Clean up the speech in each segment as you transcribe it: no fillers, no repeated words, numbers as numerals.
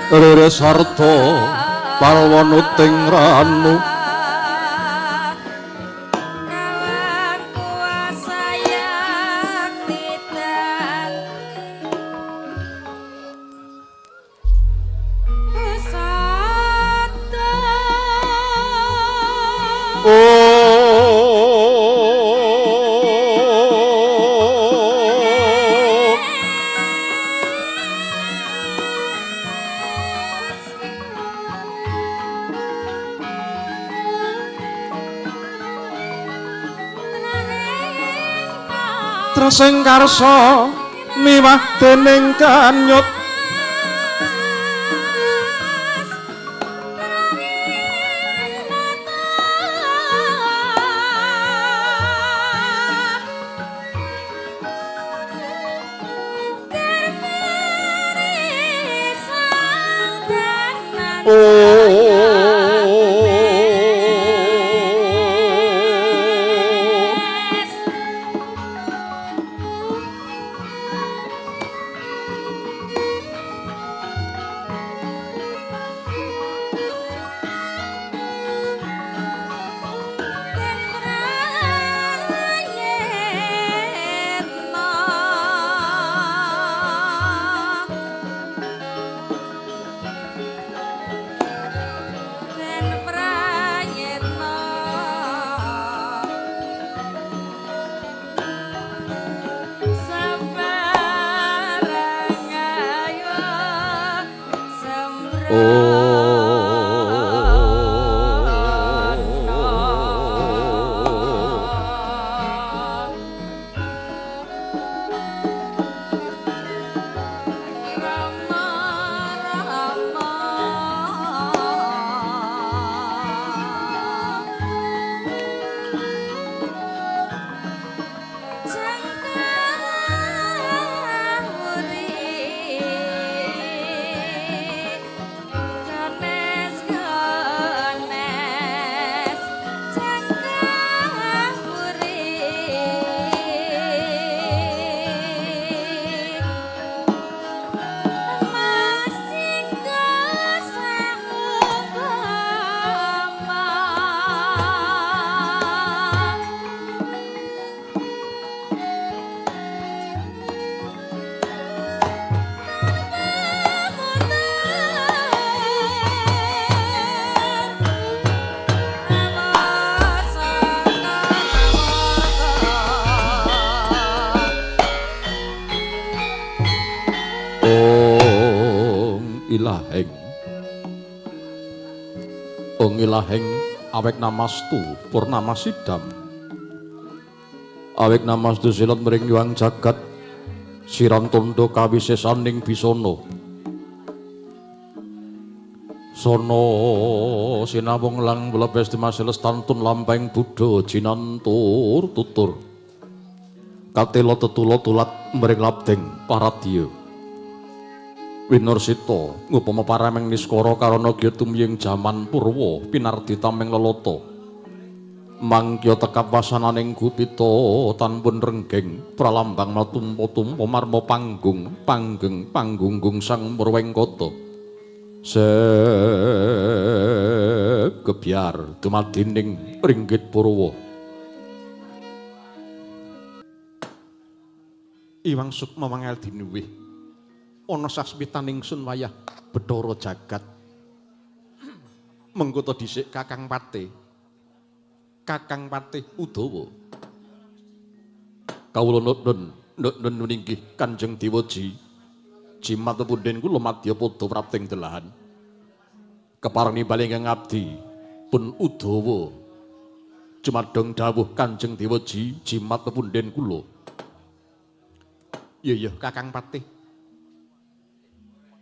Rere sarta palwanuting ranu. Kawang kuasa yakti dadi Pesada. Oh. Tresing karsa miwah dening kanyut. Oh. Oh. Rama Rama Jangkahuri Ganes ganes Jangkahuri Masingga sangupama. Ong ilaheng. Ong ilaheng awek namastu purnama sidam. Awek namastu silat mring yuang jagat siran tondo kawisesaning bisana. Sono sinawung lang mlebes dimaseles tantun lampahing buddha jinantur tutur. Katela tetula tulat mring labdeng paradya. Winursita ngupama parameng niskara karana gya tumying jaman purwa pinardi tameng lelata. Mangkya tekap wasananing gupita tanpun renggeng pralambang matumpa-tumpa marma panggung panggeng panggunggung sang Murwengkata. Sep gebyar dumadining ringgit purwa. Iwang sukma mangel dinuwih. Ana sasmitaning sun wayah Bathara jagat. Mengko ta dhisik Kakang Patih. Kakang Patih Udawa. Kawula nuwun nuwun meninggih Kanjeng Dewaji. Jimat punden kula madya padha prapting delahan. Kepareng nimbali ingkang abdi pun Udawa. Jumadong dawuh Kanjeng Dewaji jimat punden kula. Iya iya Kakang Patih.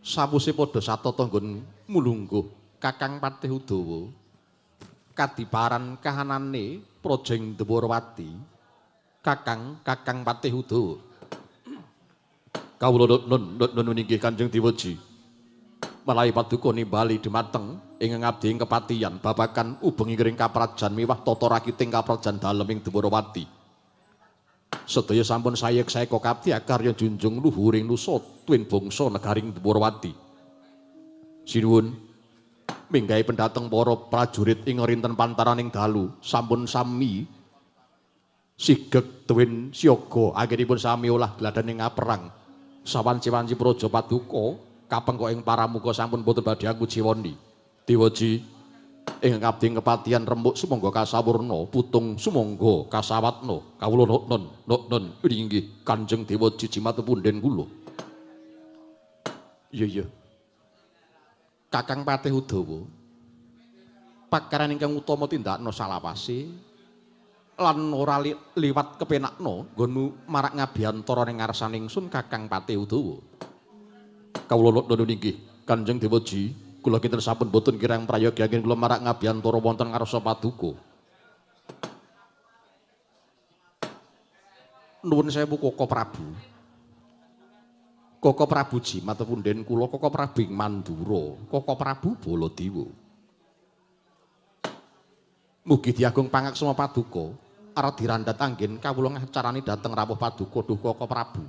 Sawuse padha satata nggon mulungguh Kakang Patih Udawa kadiparan kahanane Prajeng Dwarawati. Kakang Kakang Patih Udawa. Kawula nuwun nuwun inggih Kanjeng Dewaji. Malahi paduka nimbali dumateng ingkang abdi ing kepatihan babagan ubenging kaprajan miwah tata rakiting kaprajan dalem ing Dwarawati. Sedaya sampun sayek saeka kabdi akarya junjung luhuring nusa twin bangsa negaring Dwarawati. Sinuwun. Minggahi pendateng para prajurit ing rinten pantaraning dalu sampun sami sigeg tuwin siaga anggenipun sami olah gladaning perang. Sawanci-wanci praja paduka kapengkok ing paramuka sampun boten badhe angujiwani. Dewaji ing abdi kepatihan rembug sumangga kasawurna putung sumangga kasawatna kawula noknon noknon inggih Kanjeng Dewaji jimat punden kula. Iya iya. Kakang Patih Udawa, pakaran ingkang utama tindakno salawase lan ora liwat kepenakno nggonmu marak ngabiyantara ning ngarsaning ingsun Kakang Patih Udawa. Kawula nuwun inggih Kanjeng Dewaji, kula kinten sampun boten kirang prayogi anggen kula marak ngabiyantara wonten ngarsa paduka. Nuwun sewu Koko Prabu. Koko Prabu Jimat punden kula, Koko Prabu ing Mandura, Koko Prabu Baladewa. Mugi diagung pangaksama paduka, arep dirandhat anggen kawula ngacarani dhateng rawuh paduka duh Koko Prabu.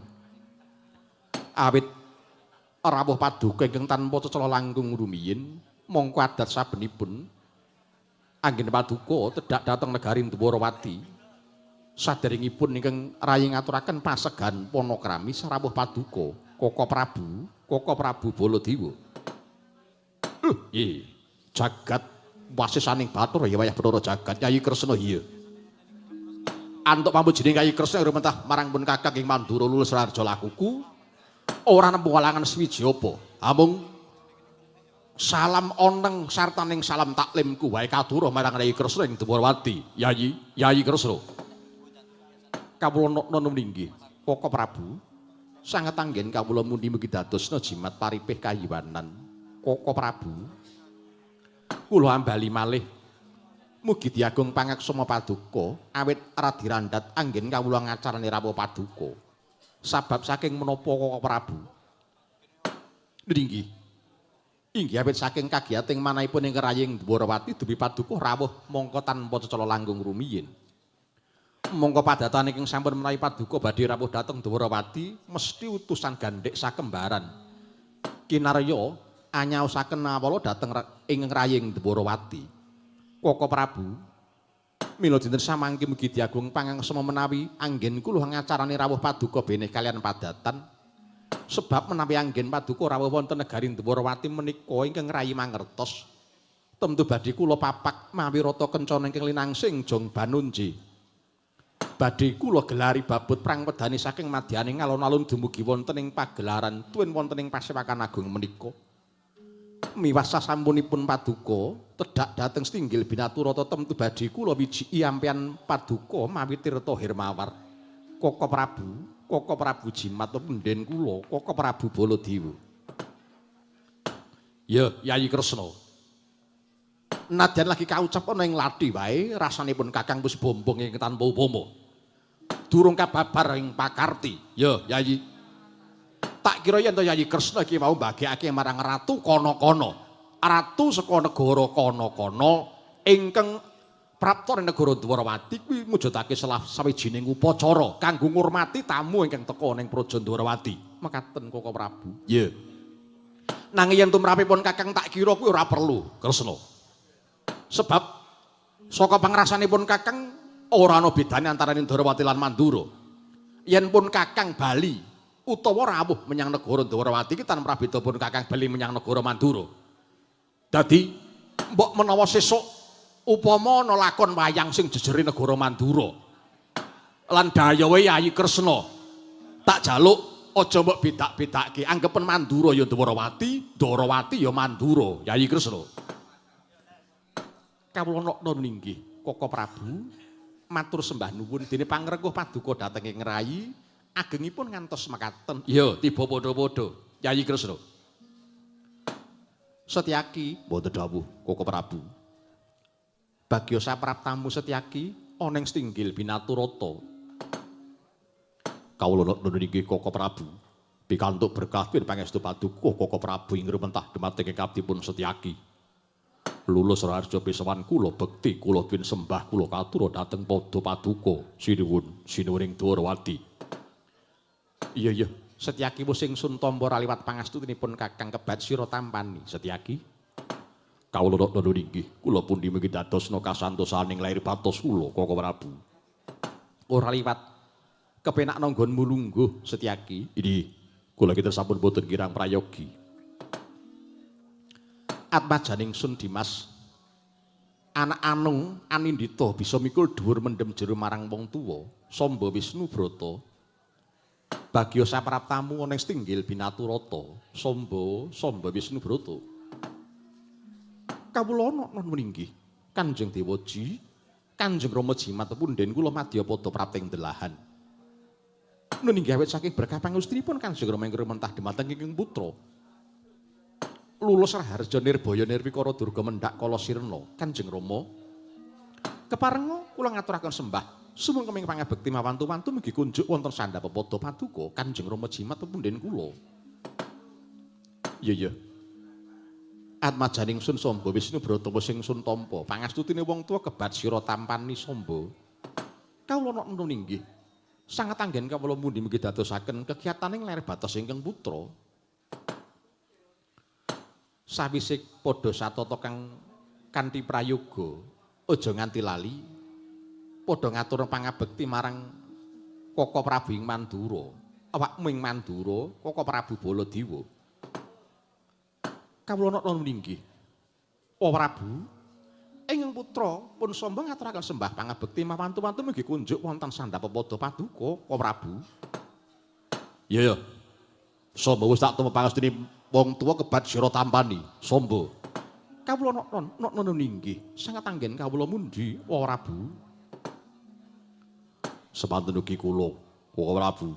Awit rawuh paduka ingkang tanpa cecala langkung rumiyin, mongko adat sabenipun anggen paduka tedhak dhateng negari Dwarawati. Saderengipun ingkang rayi ngaturaken pasegan panakrami sarawuh paduka Koko Prabu, Koko Prabu Baladewa. Nggih, jagat wasisaning Bathara ya wayah Bathara jagat Yayi Kresna iya. Antuk pamujine Yayi Kresna rumentah marang pun Kakang ing Mandura lulus raharja lakuku ora nempuh walangan suwiji apa. Amung salam oneng sartaning salam taklimku wae katura marang Yayi Kresna ing Dwarawati. Yayi, Yayi Kresna. Kawula nokna inggih Koko Prabu. Sanget anggen kawula mundi mugi dadosna jimat paripih kayiwanan Koko Prabu. Kula ambali malih mugi diagung pangaksama paduka awit radi randhat anggen kawula ngacarani rawuh paduka. Sabab saking menapa Koko Prabu? Inggih. Inggih awit saking kagiyating manahipun ing raying Dwarawati dupi paduka rawuh mongko tanpa cecala langkung rumiyin. Mongko padatan ingkang sampun menawi paduka badhe rawuh dhateng Dwarawati mesti utusan gandhek sakembaran. Kinarya anyaosaken nawala dhateng ing raying Dwarawati. Koko Prabu, mila dinten samangke mugi diagung pangaksama menawi anggen kula ngacarani rawuh paduka beneh kalian padatan. Sebab menawi anggen paduka rawuh wonten negari Dwarawati menika ingkang rayi mangertos tentu badhe kula papak mawi rata kencana ingkang linangsing Jong Banunji. Badhe kula gelari babut prang wedani saking madyaning alun-alun dumugi wonten ing pagelaran tuwin wonten ing pasewakan agung menika. Miwah sasampunipun paduka tedhak dhateng setinggil binaturata temtu badhe kula wijiki ampeyan paduka mawi tirta hermawar. Koko Prabu, Koko Prabu Jimat punden kula, Koko Prabu Baladewa. Ya, Yayi Kresna. Nadyan lagi kaucap ana ing lathi wae rasanipun Kakang wis bombong ing tanpa upama. Durung kababar ing pakarti. Ya, Yayi. Tak kira yen to Yayi Kresna iki mau mbagekake marang ratu kono-kono. Ratu saka negara kono-kono ingkang prapta ing negara Dwarawati kuwi mujudake salah sawijining upacara kanggo ngurmati tamu ingkang teka ning Praja Dwarawati. Mekaten Koko Prabu. Ya. Nanging yen tumrapipun Kakang tak kira kuwi ora perlu, Kresna. Sebab saka pangrasanipun Kakang ora ana bedane antarané Dwarawati lan Mandura. Yen pun Kakang bali utawa rawuh menyang negara Dwarawati iki tanpa beda pun Kakang bali menyang negara Mandura. Dadi mbok menawa sesuk upama ana lakon wayang sing jejere negara Mandura lan dayohe Yayi Kresna tak jaluk aja mbok bedak-bedake, anggepen Mandura ya Dwarawati, Dwarawati ya Mandura, Yayi Kresna. Kawula nokna inggih Koko Prabu matur sembah nuwun dene pangrengkuh paduka dhateng ing rayi agengipun ngantos mekaten. Iya, tiba padha-padha Yayi Kresna. Setyaki mboten dawuh Koko Prabu. Bagya sapraptamu Setyaki ana ing setinggil binaturata. Kawula nuwun inggih Koko Prabu. Pikantuk berkah pin pangestu paduka Koko Prabu ing rumentah dumateng kabdipun Setyaki. Lulus raharja pisawan kula bekti kula twin sembah kula katura dhateng padha paduka sinuwun sinuwun ing Dwarawati. Iya iya. Setyaki wis ingsun tampa ora liwat pangastutinipun Kakang kebat sira tampani. Setyaki. Kawula nuwun inggih, kula pundi mugi dadosna kasantosaning lair batos kula Koko Prabu. Ora liwat kepenak nggonmu lungguh Setyaki. Inggih, kula kinten sampun boten kirang prayogi. Atmajaning sun Dimas anak anung anindita bisa mikul dhuwur mendem jero marang wong tuwa Samba Wisnu Brata. Bagya sapraptamu ana ing stinggil binaturata Samba Samba Wisnu Brata. Kawula ana nuwun inggih Kanjeng Dewaji, Kanjeng Rama Jimat punden kula madyapada prapting delahan. Nun inggih awit saking berkah pangustinipun Kanjeng Rama ingkang mentah dhumateng ingkang putra. Lulus raharja nirbaya nirwikara durga mendhak kala sirna Kanjeng Rama. Keparenga kula ngaturaken sembah sumangga pangabekti mawantu-wantu mugi kunjuk wonten sandhap pepada paduka Kanjeng Rama Jimat punden kula. Iya iya. Atmajaning sun Samba Wisnu Brata sing sun tampa pangastutine wong tuwa kebat sira tampani Samba. Kawula nuwun inggih. Sanget anggen kawula mundi mugi dadosaken kekiyataning ler batos ingkang putra. Sawise padha satata kang kanthi prayoga, aja nganti lali padha ngatur pangabekti marang Koko Prabu ing Mandura. Awakmu ing Mandura, Koko Prabu Baladewa. Kawula nuwun inggih. O Prabu, ingkang putra pun Samba ngaturaken sembah pangabekti mawantu-wantu mugi kunjuk wonten sandhap pepada paduka, Koko Prabu. Iya ya. Samba wis tak tumpa pangestune wong tuwa kebat sira tampani, Samba. Kawula nuwun inggih, sanget anggen kawula mundi, O Prabu. Semanten ugi kula, Koko Prabu,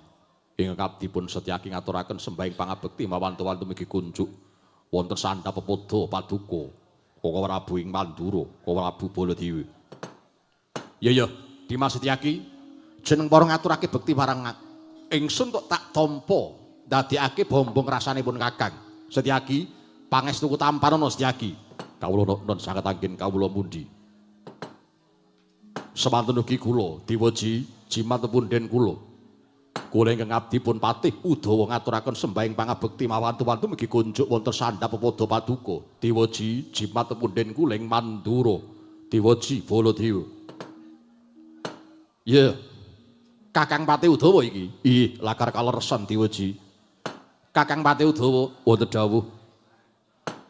ingkang abdi pun Setyaki ngaturaken sembahing pangabekti mawantu-wantu mugi kunjuk wonten sandhap pepada paduka Koko Prabu ing Mandura, Koko Prabu Baladewa. Iya ya, Dimas Setyaki, jeneng para ngaturake bekti marang ingsun kok tak tampa ndadekake bombong rasanipun Kakang. Setyaki, pangestuku tampanana Setyaki. Kawula nuwun sanget anggen kawula mundi. Semanten ugi kula Dewaji jimat punden kula. Kula ingkang abdi pun patih Udawa ngaturaken sembahing pangabekti mawantu-wantu mugi kunjuk wonten sandhap pepada paduka. Dewaji jimat punden kula ing Mandura. Dewaji Baladewa. Ya. Kakang Patih Udawa iki. Ih, lakar kaleresan Dewaji. Kakang Patih Udawa wonten dawuh.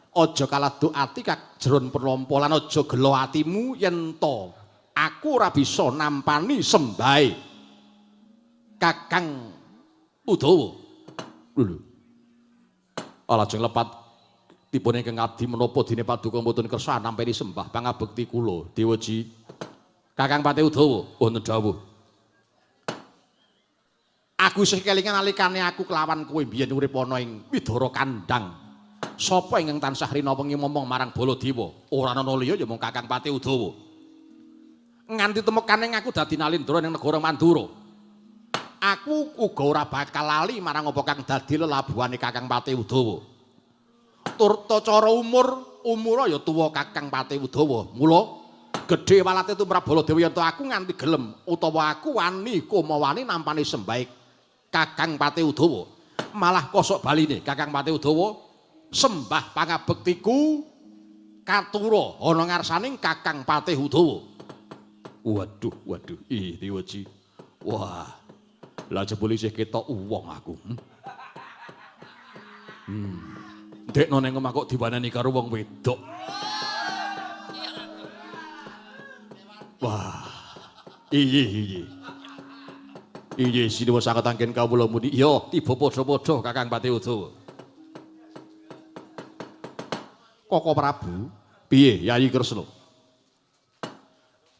Aja kaladuk ati kajron penampa lan aja gela atimu yen to aku ora bisa nampani sembahe Kakang Udawa. Lho. Lajeng lepat dipun ingkang abdi menapa dene paduka mboten kersa nampeni sembah pangabekti kula Dewaji. Kakang Patih Udawa wonten dawuh. Aku isih kelingan nalikane aku kelawan kowe biyen urip ana ing Widara Kandang. Sapa ingkang tansah rina wengi momong marang Baladewa? Ora ana liya ya mung Kakang Patih Udawa. Nganti temekane aku dadi nalindra ning negara Mandura. Aku uga ora bakal lali marang apa kang dadi lelabuhane Kakang Patih Udawa. Turta cara umur, umura ya tuwa Kakang Patih Udawa. Mula gedhe walate tumrap Baladewa yen to aku nganti gelem utawa aku wani kumawani nampani sembahe Kakang Patih Udawa. Malah kosok baline Kakang Patih Udawa sembah pangabektiku katura ana ngarsaning Kakang Patih Udawa. Waduh, waduh, ih Dewaji. Wah. Lah jebule isih ketok wong aku. Ndekno ning omah kok diwanani karo wong wedok. Wah. Iya iya. Iya sinuwun sanget anggen kawula muni. Ya, tiba padha-padha Kakang Patih Udawa. Koko Prabu, piye Yayi Kresna?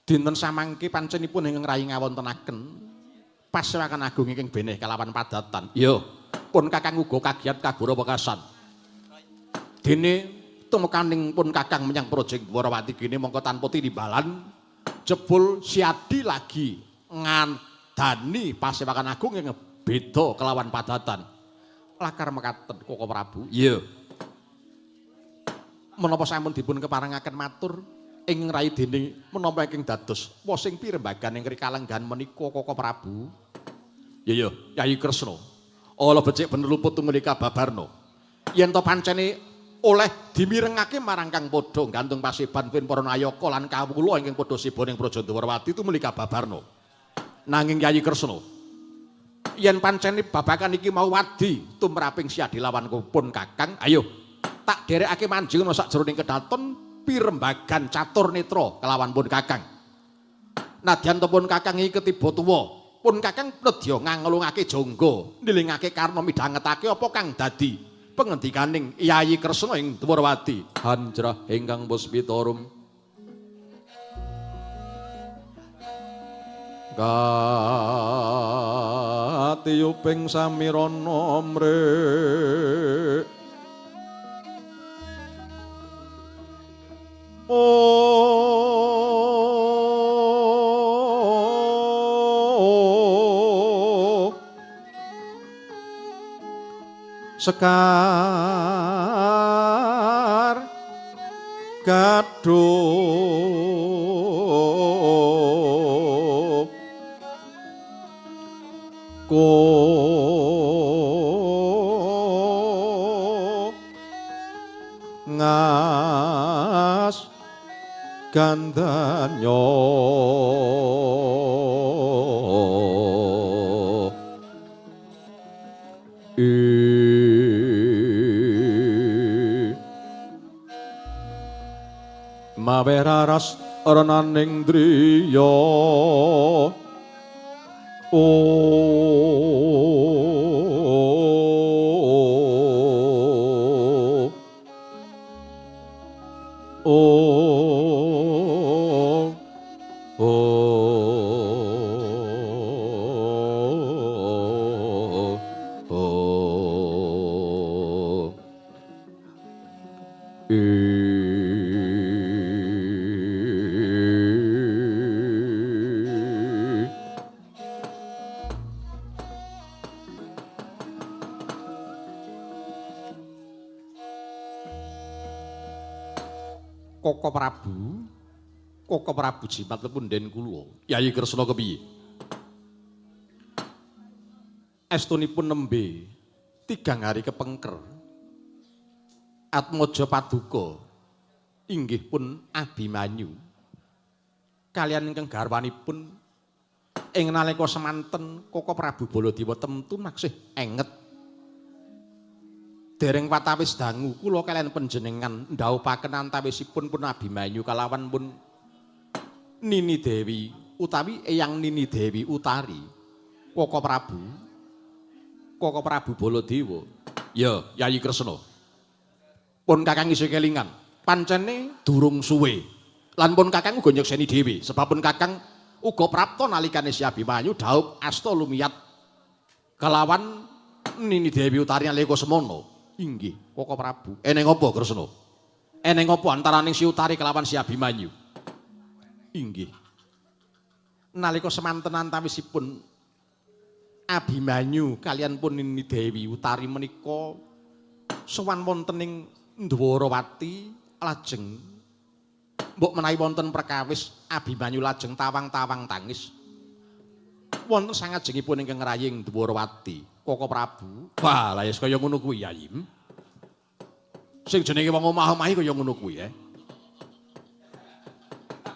Dinten samangke pancenipun ingkang rayi ngawontenaken pasewakan agung ingkang beneh kalawan padatan. Iya, pun Kakang uga kagiat kagura wekasan. Dene tumekaning pun Kakang menyang Projeng Dwarawati kene mongko tanpa tinimbalan jebul Siadi lagi ngandani pasewakan agung ingkang beda kelawan padatan. Lakar mekaten Koko Prabu. Iya. Menapa sampun dipun keparengaken matur ing rai dening menapa ingkang dados wasing pirembagan ing kalenggahan menika Koko Prabu? Iya ya, Yayi Kresna. Ala becik bener luput tumuli kababarna. Yen to pancene oleh dimirengake marang kang padha gantung paseban kuwi para nayaka lan kawula ingkang padha siba ning Praja Dwarawati tumuli kababarna. Nanging Yayi Kresna, yen pancene babagan iki mau wadi tumraping Siadilawan pun Kakang, ayo tak derekake manjing ana sakjroning kedaton pirembagan catur netra kelawan pun Kakang. Nadyan pun Kakang iki ketiba tuwa, pun Kakang nedya ngangelungake jangga, nilingake karna midhangetake apa kang dadi pengendikaning Yayi Kresna ing Dwarawati. Hanjrah ingkang puspitarum katiyuping samirana mrik. Oh, sekar gadhuk ko ngas gandanya mawe raras renaning driya. Oh, oh, oh, oh. Koko Prabu, Koko Prabu jimat lepunden kula. Yayi Kresna kepiye? Estunipun nembe 3 hari kepengker. Atmaja paduka inggih pun Abimanyu. Kalian ingkang garwanipun ing nalika semanten Koko Prabu Baladewa temtu naksih enget. Dereng watawis dangu kula kalian panjenengan ndhawuhaken antawisipun pun Abimanyu kalawan pun Nini Dewi utawi Eyang Nini Dewi Utari Koko Prabu, Koko Prabu Baladewa. Ya, Yayi Kresna. Pun Kakang isih kelingan, pancene durung suwe. Lan pun Kakang uga nyekseni dhewe, sebab pun Kakang uga prapta nalikane si Abimanyu dhaup asta lumiyat kelawan Nini Dewi Utari nalika semono. Inggih, Koko Prabu. Eneng apa Kresna? Eneng apa antaraning si Utari kelawan si Abimanyu? Inggih. Nalika semanten antawisipun Abimanyu kalian pun Nini Dewi Utari menika sowan wonten ing Dwarawati lajeng mbok menawi wonten perkawis Abimanyu lajeng tawang-tawang tangis. Wonten sangajengipun ingkang ngraying Dwarawati. Koko Prabu. Wah, lah ya kaya ngono kuwi Yayi. Sing jenenge wong omah-omah kaya ngono kuwi ya.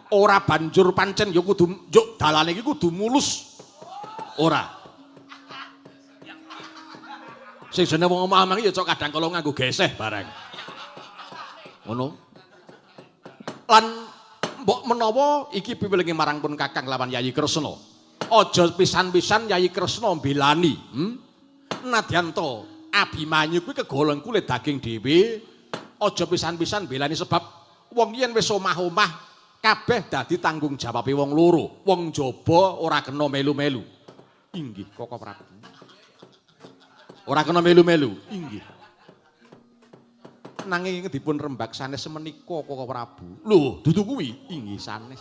Ora banjur pancen ya kudu njuk dalane iki kudu mulus. Ora. Sing jenenge wong omah-omah iki ya cok kadang kala nganggo geseh bareng. Ngono. Lan mbok menawa iki piwelinge marang pun Kakang lawan Yayi Kresna. Aja pisan-pisan Yayi Kresna mbelani, Nadyan to Abimanyu kuwi kegolong kulit daging dhewe. Aja pisan-pisan belani sebab wong yen wis omah-omah kabeh dadi tanggung jawabe wong loro. Wong jaba ora kena melu-melu. Inggih, Koko Prabu. Ora kena melu-melu. Inggih. Nanging dipun rembak sanes menika Koko Prabu. Lho, dudu kuwi. Inggih sanes.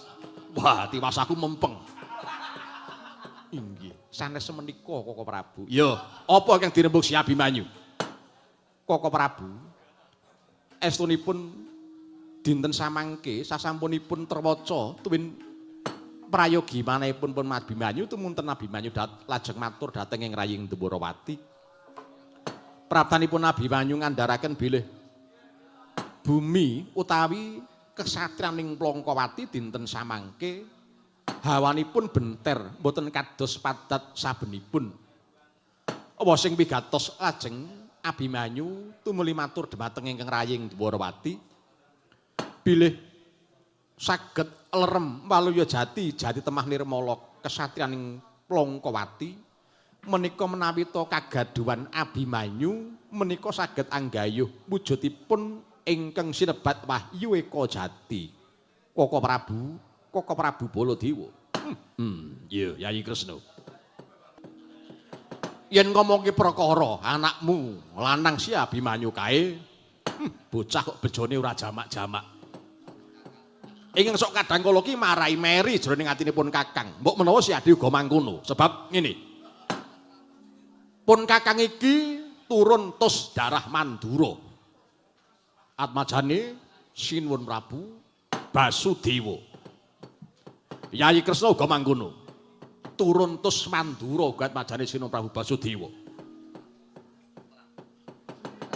Wah, tiwas aku mempeng. Inggih, sanes menika Koko Prabu. Ya, apa kang dirembug si Abimanyu? Koko Prabu, estunipun dinten samangke sasampunipun terwaca tuwin prayogi manahipun pun Abimanyu tumunten Abimanyu lajeng matur dhateng ing raying Dwarawati. Praptanipun Abimanyu ngandharaken bilih bumi utawi kesatriyaning Plongkowati dinten samangke hawanipun benter mboten kados padat sabenipun. Apa sing pigatos lajeng Abimanyu tumuli matur dhumateng ingkang raying Dwarawati bilih saged lerem waluya jati jati temah nirmala kesatriyaning Plongkowati menika menawi ta kagaduhan Abimanyu menika saged anggayuh wujudipun ingkang sinebat Wahyu Eka Jati. Koko Prabu, Koko Prabu Baladewa. Iya Yayi Kresna. Yen ngomongke perkara anakmu lanang si Abimanyu kae, bocah kok bejone ora jamak-jamak. Ingkang sok kadang kala ki marai meri jroning atinipun Kakang. Mbok menawa si Adi uga mangkono, sebab ngene. Pun Kakang iki turun tos darah Mandura. Atmajane Sinuwun Prabu Basudewa. Yayi Kresna uga mangkono. Turun tos Mandura uga atmajane Sinuwun Prabu Basudewa.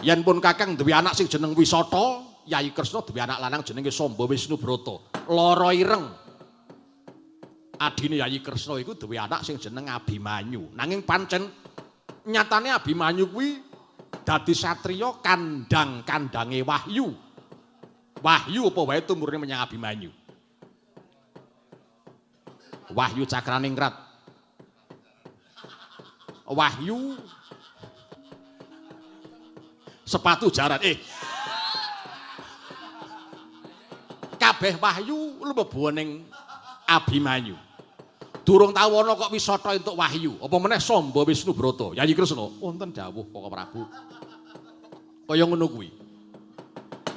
Yen pun Kakang duwe anak sing jeneng Wisata, Yayi Kresna duwe anak lanang jenenge Samba Wisnubrata. Lara ireng. Adine Yayi Kresna iku duwe anak sing jeneng Abimanyu. Nanging pancen nyatane Abimanyu kuwi dadi satriya kandhang-kandhange Wahyu. Wahyu apa wae tumurune menyang Abimanyu. Wahyu Cakraningrat. Wahyu sepatu jaran. Kabeh wahyu lumebu ning Abimanyu. Durung tau ana kok wisata entuk wahyu. Apa meneh Samba Wisnubrata. Yayi Kresna, wonten dawuh Koko Prabu. Kaya ngono kuwi.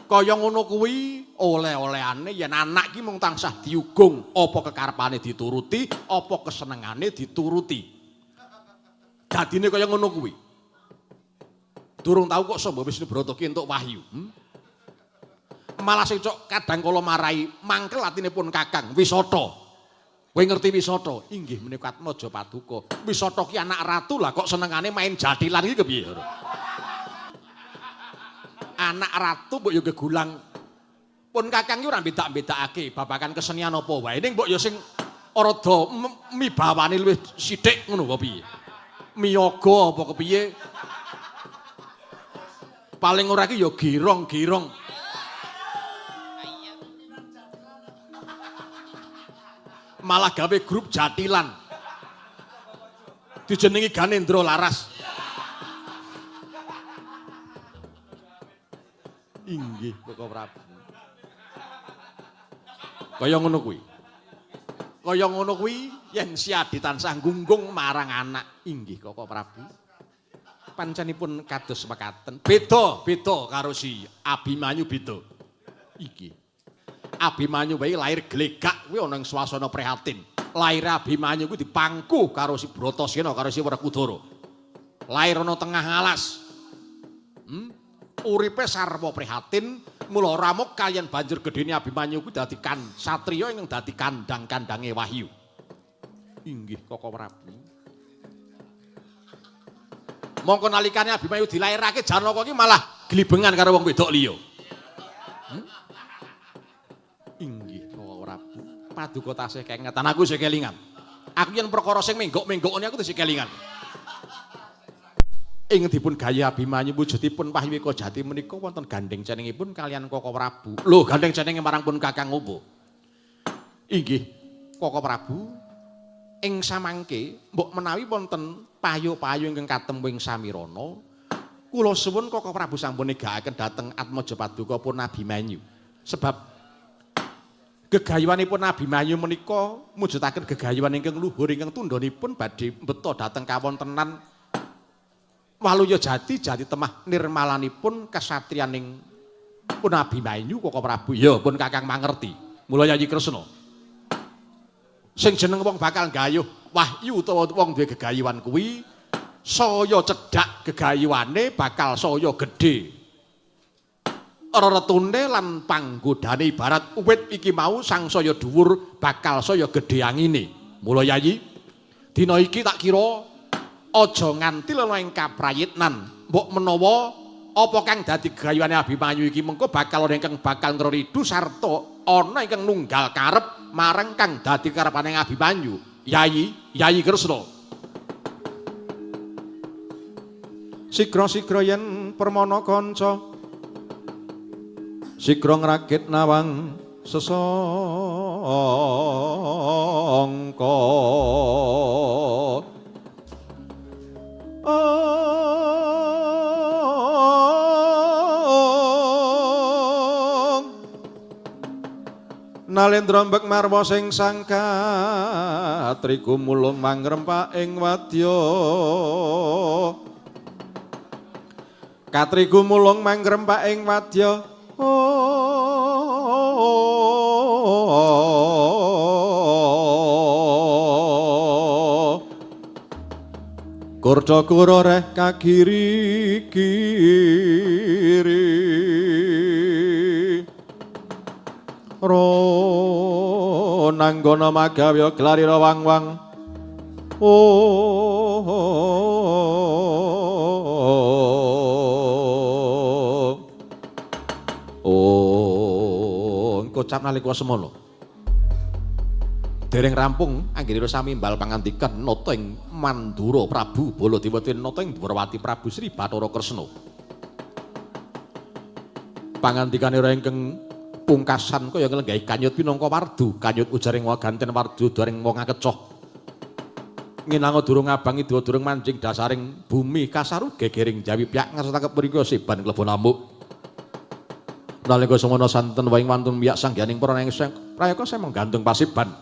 Kaya ngono kuwi oleh-olehane yen anak ki mung tansah diugung, apa kekarepane dituruti, apa kesenengane dituruti. Dadine kaya ngono kuwi. Durung tau kok Samba Wisnubrata ki entuk wahyu. Malah sing cok kadang kala marai mangkel atinipun Kakang Wisata. Kowe ngerti Wisata? Inggih menika Atmaja Paduka. Wisata ki anak ratu lah kok senengane main jathilan iki kepiye? Anak ratu mbok yo gegulang. Pun Kakang ki ora bedak-bedakake babagan kesenian apa wae ning mbok yo sing rada mibawane luwih sithik ngono apa piye? Miyaga apa kepiye? Paling ora ki yo girong-girong. Malah gawe grup jathilan. Dijenengi Ganendra Laras. Inggih Koko Prabu. Kaya ngono kuwi. Kaya ngono kuwi yen si Adi tansah gunggung marang anak. Inggih Koko Prabu. Pancenipun kados mekaten. Beda, beda karo si Abimanyu beda. Iki. Abimanyu wae lahir glegak kuwi ana ing swasana prihatin. Lahir Abimanyu kuwi dipangku karo si Bratasena karo si Werkudara. Lahir ana tengah alas. Uripe sarwa prihatin, mula ramuk kaliyan banjur gedhene Abimanyu kuwi dadi kan satriya ingkang dadi kandhang-kandhange wahyu. Inggih Koko Prabu. Mongko nalikane Abimanyu dilairake Janaka ki malah glibengan karo wong wedok liya. Inggih Koko Prabu. Paduka tasih kengetan aku isih kelingan. Aku yen perkara sing menggok-menggokne aku isih kelingan. Ing dipun gaya Abimanyu wujudipun Wahyu Eka Jati menika wonten gandheng cenengipun kaliyan Koko Prabu. Lho, gandheng cenenge marang pun Kakang opo? Inggih Koko Prabu. Ing samangke mbok menawi wonten payu-payu ingkang katemu ing samirana, kula suwun Koko Prabu sampun negakaken dhateng Atmaja Paduka pun Abimanyu. Sebab gegayuhanipun Abimanyu menika mujudaken gegayuhan ingkang luhur ingkang tundhonipun badhe mbeta dhateng kawontenan Waluya Jati jati temah nirmalanipun kesatriyaning pun Abimanyu Koko Prabu. Ya pun Kakang mangerti. Mula Yayi Kresna sing jeneng wong bakal gayuh wahyu utawa wong duwe gegayuhan kuwi saya cedhak gegayuhane bakal saya gedhe. Reretune lan panggodane ibarat wit iki mau sangsaya dhuwur bakal saya gedhe angine. Mula Yayi, dina iki tak kira Aja nganti lena ing kaprayitnan. Mbok menawa apa kang dadi gayuhane Abimanyu iki mengko bakal ana ingkang bakal ngreridu sarta ana ingkang nunggal karep marang kang dadi karepane Abimanyu. Yayi, Yayi Kresna. Sigra-sigra yen permana kanca sigra ngragit nawang sesangka. Nalendra mbek marwa sing sangka trigu mulung mangrempak ing wadya. Katrigu mulung mangrempak ing wadya. Kurda kura reh kagiri kiri. Ro nanggana magawya glarira wang-wang. Oh. Oh, kocap nalika semono. Dereng rampung anggenira sami mbal pangandikan nata ing Mandura Prabu Baladewa nata ing Dwarawati Prabu Sri Bathara Kresna. Pangandikanira ingkang pungkasan kaya nglenggahi kanyut pinangka wardu, kanyut ujaring waganten wardu daring wong akecoh. Nginanga durung abang idua durung manjing dasaring bumi kasaru gegering jawi pyak ngarsa mriku siban klebon amuk. Nalika semono santen waing wantun miyak sangganing para ing prayaka semeng gantung pasiban.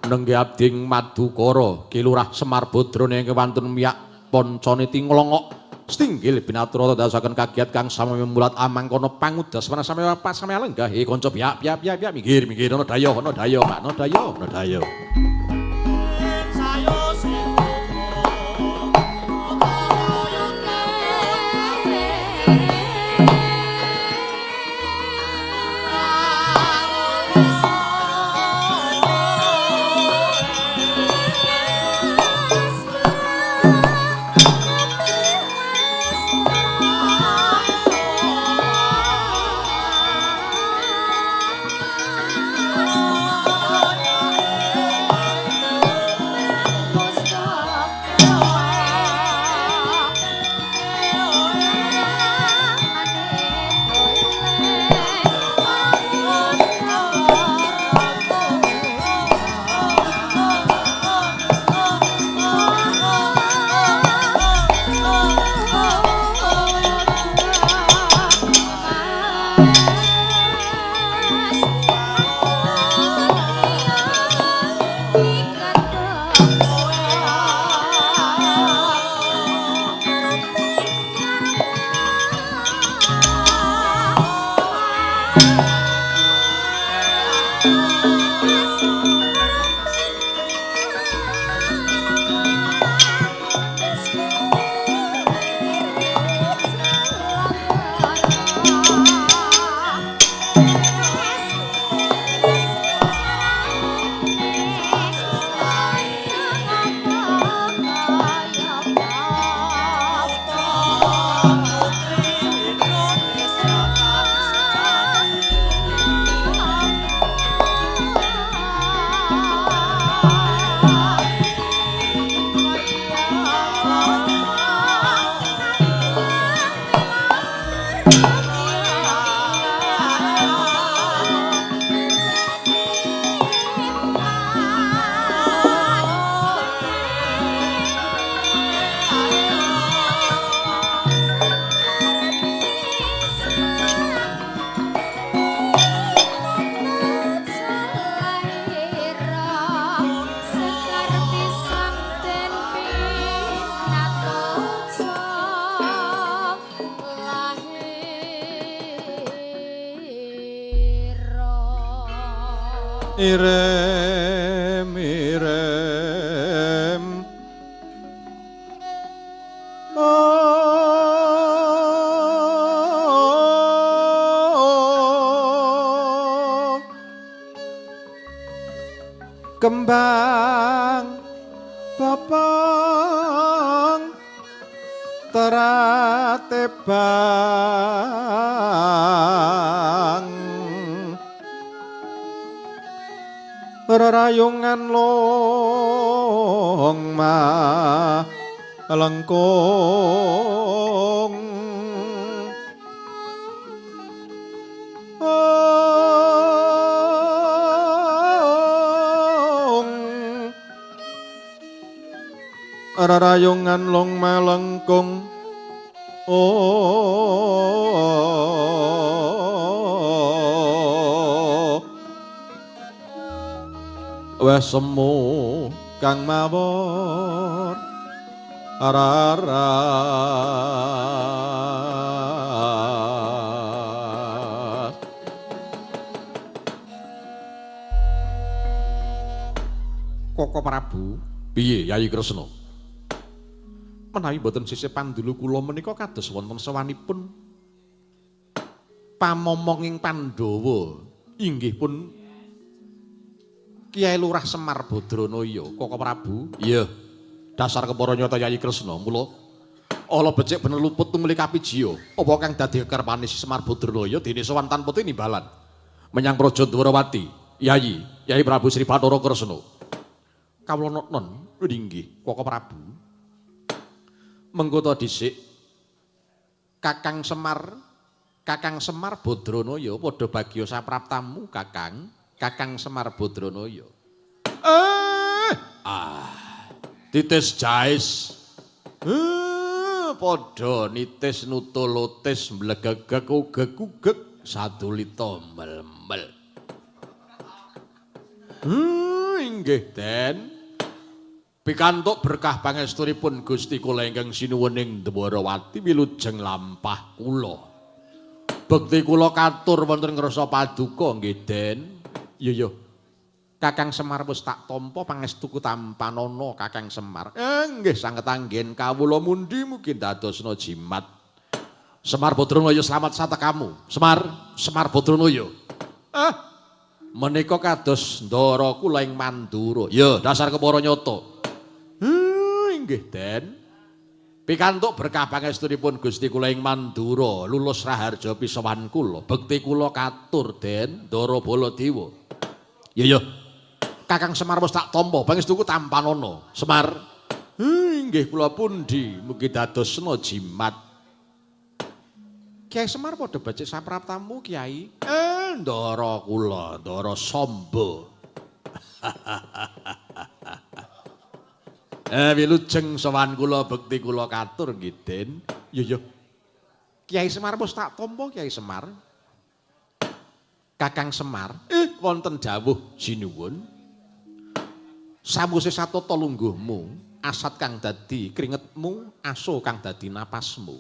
Nengge abding Madukara Ki Lurah Semar Badrane ing wantun miyak pancane tinglongok stinggil binaturata dasaken kagiat kang sami mulat amangkana pangudas marang sami sami lenggah kanca biak biak biak biak minggir minggir ana dayuh ana dayuh ana dayuh ana dayuh. Irem irem oh, kembang Teratebang rerayungan long ma lengkung rerayungan long malengkung oh wes semu kang mawon raras. Koko Prabu, piye Yayi Kresna? Menawi mboten sisih pandulu kula menika kados wonten sewanipun pamomonging Pandhawa inggih pun Kiai Lurah Semar Badranaya. Koko Prabu, iya. Dasar kepara nyata Yayi Kresna, mula ala becik bener luput tumuli kapijiya. Apa kang dadi kekarepane si Semar Badranaya dene sowan tanpa tinimbalan menyang Praja Dwarawati. Yayi, Yayi Prabu Sri Bathara Kresna. Kawula non inggih Koko Prabu. Mengko ta dhisik Kakang Semar, Kakang Semar Badranaya padha bagya sapraptamu Kakang, Kakang Semar Badranaya. Titis jais. Padha nitis nutul-utis mblegegeg ugeg-ugeg sadulita mel-mel. Inggih Den. Pikantuk berkah pangestunipun Gusti kula ingkang sinuwun ing Dwarawati wilujeng lampah kula. Bekti kula katur wonten ngrasa paduka nggih Den. Iya ya. Kakang Semar wis tak tampa pangestuku tampanana Kakang Semar. Nggih sanget anggen kawula mundi mugi dadosna jimat. Semar Badranaya slamet satekamu. Semar, Semar Badranaya. Menika kados ndara kula ing Mandura. Ya, dasar kepara nyata. Inggih Den. Pikantuk berkah pangestunipun Gusti kula ing Mandura, lulus raharja pisowan kula. Bekti kula katur Den, Ndara Baladewa. Ya ya. Kakang Semar wis tak tampa, pangestuku tampanana. Semar. Inggih kula pundi mugi dadosna jimat. Kiai Semar padha becik sapraptamu Kiai. Ndara kula, Ndara Samba. Wilujeng sowan kula bekti kula katur nggih Den. Ya ya. Kiai Semar wis tak tampa Kiai Semar. Kakang Semar, wonten dawuh sinuwun. Sawuse satata lungguhmu, asat kang dadi kringetmu, aso kang dadi napasmu.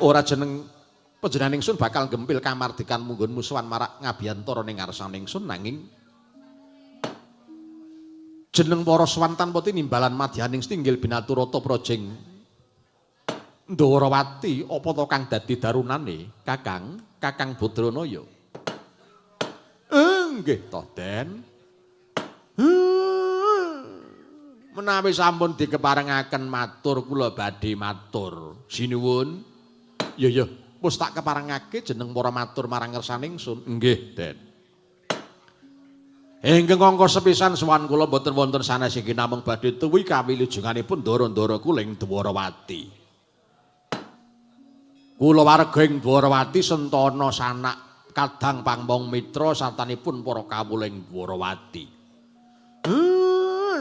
Ora jeneng panjenengan ingsun bakal gempil kamardikan munggonmu sowan marak ngabiyantara ning ngarsane ingsun nanging jeneng para sowan tanpa tinimbalan madyaning stinggil binaturata prajing Ndharawati apa to kang dadi darunane Kakang, Kakang Badranaya. Nggih to Den. Menawi sampun dikeparengaken matur kula badhe matur. Sinuwun. Ya ya, wis tak keparengake jeneng para matur marang ngersane ingsun. Nggih, Den. Ingkang angka sepisan sowan kula mboten wonten sanes inggih namung badhe tuwi kawilujenganipun ndara-ndara kula ing Dwarawati. Kula warga ing Dwarawati sentana sanak kadang pangmong mitra sartanipun para kawula ing Dwarawati.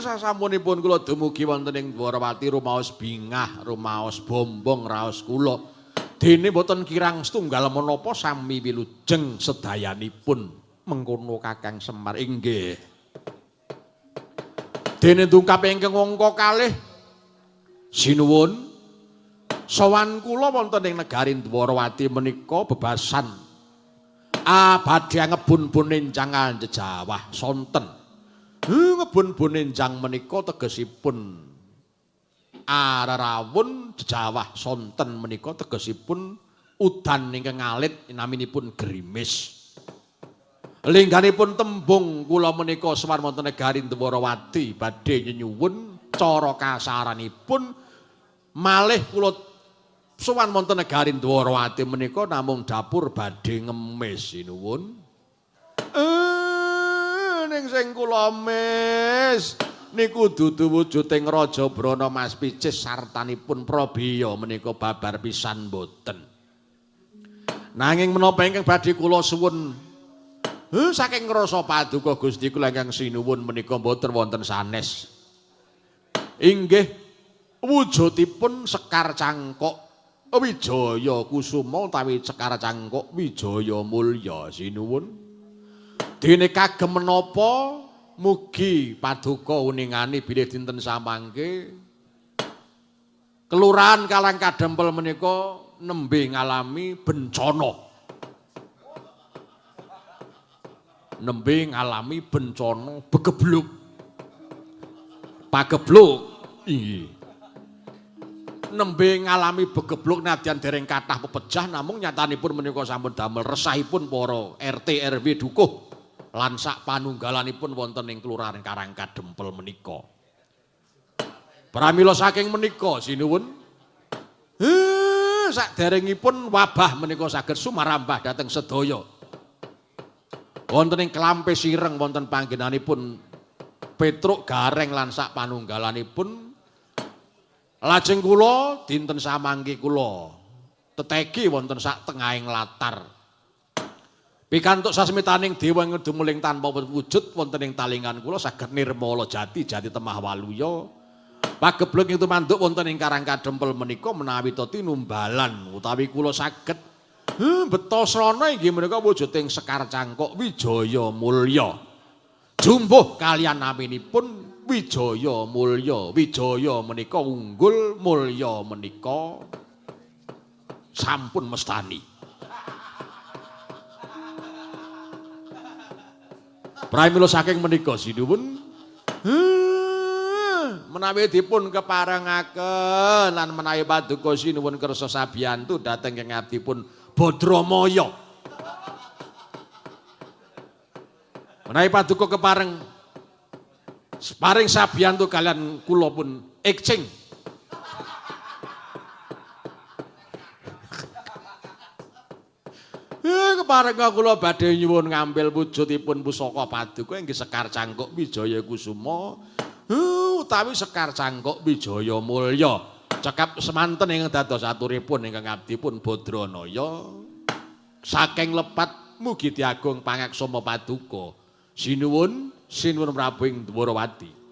Sasampunipun kula dumugi wonten ing Dwarawati rumaos bingah, rumaos bombong raos kula. Dene mboten kirang setunggal menapa sami wilujeng sedayanipun. Mengkono Kakang Semar inggih. Dene dungkap ingkang angka kalih sinuwun sowan kula wonten ing negari Dwarawati menika bebasan badhe ngebun-bun enjang jejawah sonten. Ngebun-bun enjang menika tegesipun arerawun jejawah sonten menika tegesipun udan ingkang alit naminipun gerimis. Lingganipun tembung kula menika sowan wonten negari Dwarawati badhe nyenyuwun cara kasaranipun Malih kula sowan wonten negari Dwarawati menika namung dapur badhe ngemis sinuwun. Ning sing kula mis niku dudu wujuding Raja Brana Mas Picis sartanipun Prabiya menika babar pisan mboten. Nanging menapa ingkang badhe kula suwun saking ngrasa paduka Gusti kula ingkang sinuwun menika mboten wonten sanes. Inggih wujudipun Sekar Cangkok Wijaya Kusuma utawi Sekar Cangkok Wijaya Mulya sinuwun. Dene kagem menapa mugi paduka uningani bilih dinten samangke Kelurahan Karang Kadempel menika nembe ngalami bencana. Nembe ngalami bencana begebluk. Pagebluk inggih. Nembe ngalami begebluk nadyan dereng kathah pepejah namung nyatanipun menika sampun damel resahipun para RT RW dukuh lan sak panunggalanipun wonten ing Kelurahan Karang Kadempel menika. Pramila saking menika sinuwun saderengipun wabah menika saged sumarambah dhateng sedaya. Wonten ing Klampe Sireng wonten panggenanipun Petruk Gareng lan sak panunggalanipun lajeng kula dinten samangke kula tetegi wonten sak tengahing latar. Pikantuk sasmitaning dewa ing dumuling tanpa wujud wonten ing talingan kula saged nirmala jati jati temah waluya. Pagebluk ing tumanduk wonten ing Karang Kadempel menika menawi ta tinumbalan utawi kula saged beto srana inggih menika wujuding Sekar Cangkok Wijaya Mulya. Jumbuh kaliyan naminipun Wijaya Mulya. Wijaya menika unggul, mulya menika sampun mestani. Pramila saking menika sinuwun menawi dipun keparengaken lan menawi paduka sinuwun kersa sabiyantu dhateng ing abdipun Badramaya. Menawi paduka kepareng paring sabiyantu kalian kula pun ekcing. Kepareng kula badhe nyuwun ngambil wujudipun pusaka paduka inggih Sekar Cangkok Wijaya Kusuma utawi Sekar Cangkok Wijaya Mulya. Cekap semanten ingkang dados aturipun ingkang abdipun Badranaya. Saking lepat mugi diagung pangaksama paduka. Sinuwun, sinuwun Prabu ing Dwarawati.